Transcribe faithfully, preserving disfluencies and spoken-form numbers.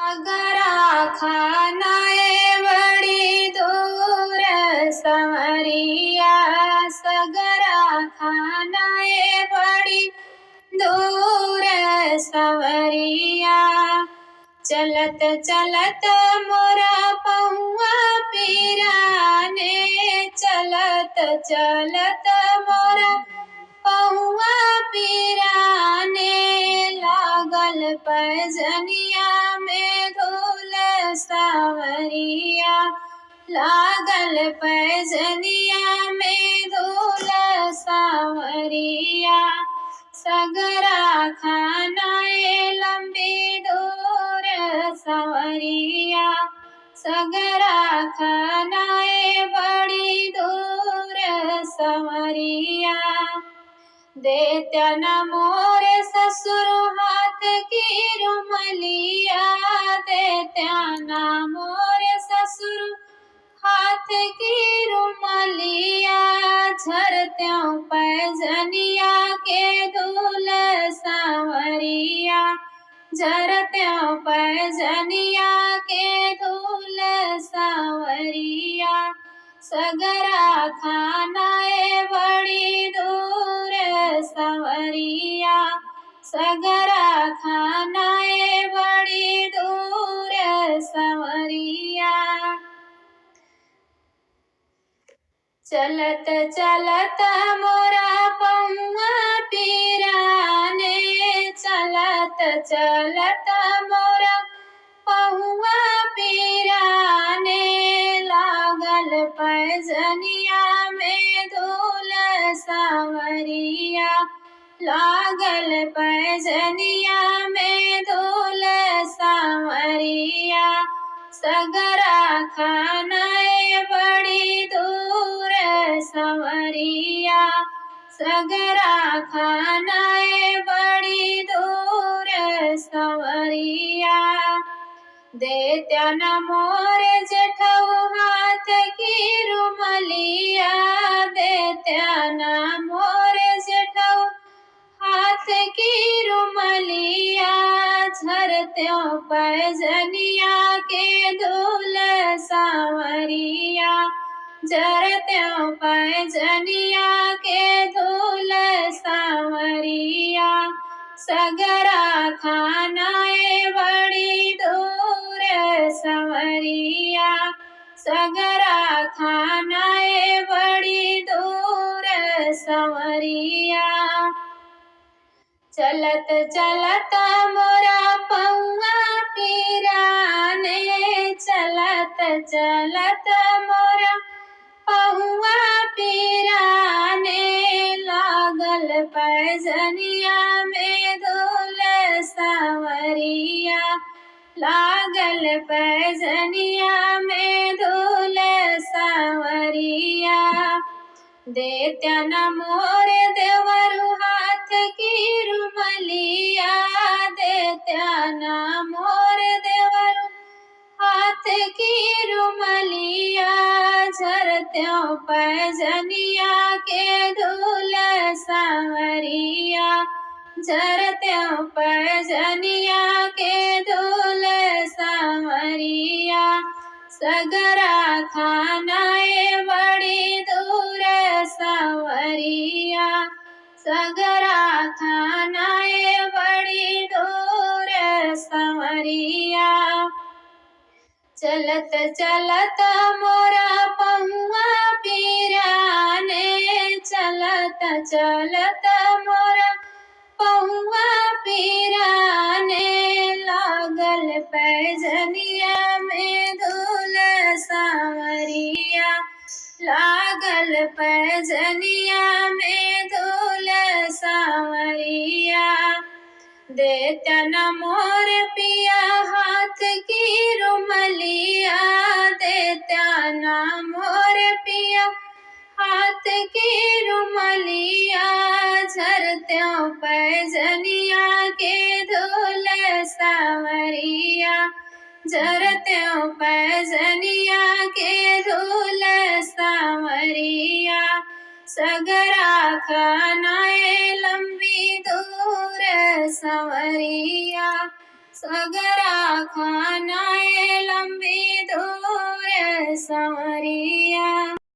सगरा खाना ए बड़ी दूर संवरिया, सगरा खाना ए बड़ी दूर संवरिया। चलत चलत मोरा पहुआ पिराने, चलत चलत मोरा पहुआ पिराने। लागल पैजनिया में धूल सांवरिया, लागल पैजनिया में धूल सांवरिया। सगरा खाना ए लंबी दूर संवरिया, सगरा खाना ए बड़ी दूर संवरिया। देत्या ना मोर ससुर हाथ की रुमलिया, देत्या ना मोर ससुर हाथ की रुमलिया। झरत्यों पैजनिया के धूल सांवरिया, झरत्यों पैजनिया के धूल सांवरिया। सगरा खाना ए बड़ी दूर संवरिया, सगरा खाना ए बड़ी दूर संवरिया। चलत चलत मोरा पहुआ पिराने, चलत चलत मोरा पहुआ पिराने। लागल पैजनिया में धूल सांवरिया, लागल पैजनिया में धूल सांवरिया। सगरा खाना ए बड़ी दूर संवरिया, सगरा खाना ए बड़ी दूर संवरिया। देत्या ना मोर जेठऊ हाथ की रुमलिया, देत्या ना मोर जेठऊ हाथ की रुमलिया। झरत्यों पैजनिया के धूल सांवरिया, झरत्यों पैजनिया के धूल सांवरिया। सगरा खाना ए बड़ी दूर संवरिया, सगरा खाना ए बड़ी दूर संवरिया। चलत चलत मोरा पहुआ पिराने, चलत चलत मोरा पहुआ पिराने। लागल पैजनिया में धूल सांवरिया, लागल पैजनिया में धूल सांवरिया। देत्या ना मोर देवरु हाथ की रुमलिया, देत्या ना मोर देवरु हाथ की रुमलिया। झरत्यों पैजनिया के धूल सांवरिया, झरत्यों पैजनिया के धूल सांवरिया। सगरा खाना ए बड़ी दूर सांवरिया, सगरा खाना ए बड़ी दूर सांवरिया। चलत चलत मोरा पहुआ पिराने, चलत चलत मोरा पहुआ पिराने। लागल पैजनिया में धूल सांवरिया, लागल पैजनिया में धूल सांवरिया। देत्या ना मोर पिया हाथ की रुमलिया, देत्या ना मोर पिया हाथ की रुमलिया। झरत्यों पैजनिया के धूल सांवरिया, झरत्यों पैजनिया के धूल सांवरिया। सगरा खाना ए लंबी दूर सांवरिया, सगरा खाना तारी।